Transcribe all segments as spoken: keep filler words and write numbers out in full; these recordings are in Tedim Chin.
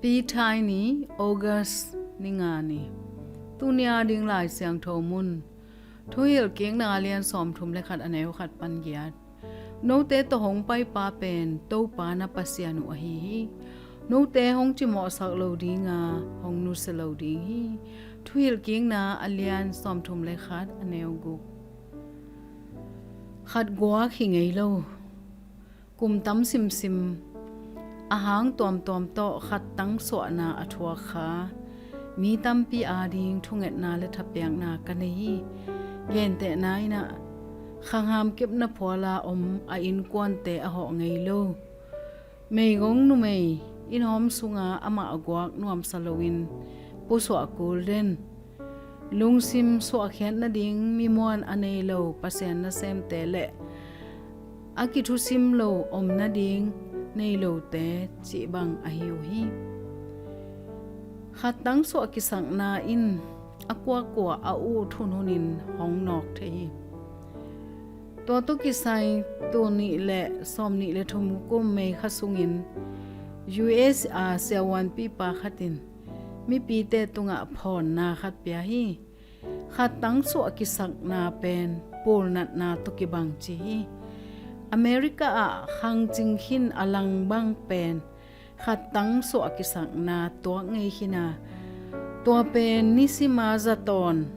Pi Thai ni, August ni nga ni. Tuni a ding Lai Siangtho mun, Thuhilhkikna a lian sawmthum le khat, a neu khat pan giat. Note tawh hong paipa pen Topa na Pasian uh ahi hi. Note hong cimawhsak lo dinga, hong nusia lo ding hi. Thuhilhkikna a lian sawmthum le khat, a neu guk. Khat guak hi ngei lo. Kum tam simsim a hang tuamtuam tawh khattang suahna a thuak kha mi tampi ading thungetna le thapiakna ka nei hi. Gentehna in ah, khangham kepna phuala om a innkuante a hawh ngei lo meigong numei, innhawm sunga amah guak nuamsa loin pusuah kul den, lungsim suahkhiat nading mimuan a nei lo Pasian nasemte le a kithusim lo om nading nei lote cih bang ahi uh hi. Khattang suah kisakna in a kuakua a ut hunhunin hong nawk thei hi. Tua tawh kisai tul nih le sawmnih le thum kum May kha sungin U S a siavuanpipa khatin mipite tungah phawnna khat pia hi. Khattang suah kisakna pen pulnatna tawh kibang ci hi. America ah khangcing khin a lang bang pen khattang suah kisakna tuak ngei khin a, tua pen nisima zatawn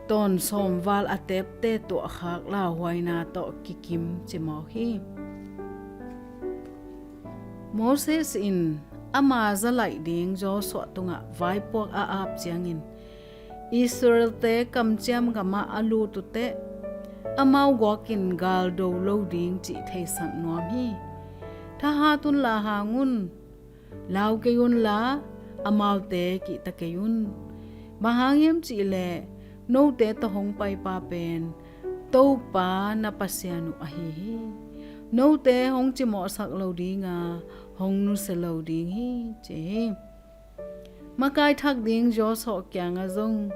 tawn sawmval a tepte tuahkhak lauhuaina tawh kikim cimawk hi. Moses in ama zalaih ding Joshua tungah vaipuak a ap ciangin Israelte kamciam gamah a lut uhteh amau guakin galdo lo ding cih theisak nuam hi. Thahat unla hang un, lau kei unla amaute kihta kei un. Bang hang hiam cihleh note tawh hong paipa pen Topa na Pasian uh ahi hi. Note hong cimawhsak lo dinga, hong nusia lo ding hi, ci hi. Makai thak ding Joshua kiangah zong,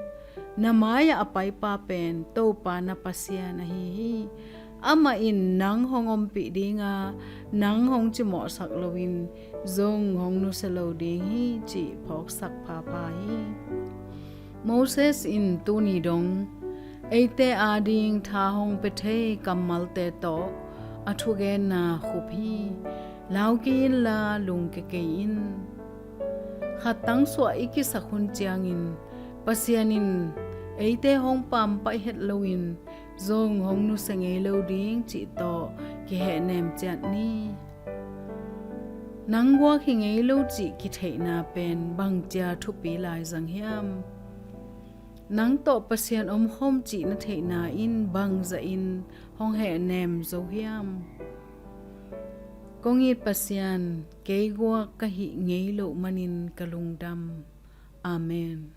na mai-ah a paipa pen Topa na Pasian ahi hi. Amah in nang hong ompih dinga, nang hong cimawhsak loin zong hong nusia lo ding hi, cih phawksak phapha hi. Moses in tuni dong eite ading tha hong pia thei kammalte tawh a thugenna khup hi. Lau kei inla lungkia kei in. Khattang suah i kisak hun ciangin Pasian in eite hong pampaih het loin zong hong nusia ngei lo ding cih tawh kihehnem ciat ni. Nang guak hi ngei lo cih kitheihna pen bangcia thupi laizang hiam? Nang tawh Pasian omkhawm cih na theihna in bangzahin hong hehnem zo hiam? Kong it Pasian, kei guak ka hih ngei loh manin ka lungdam. Amen.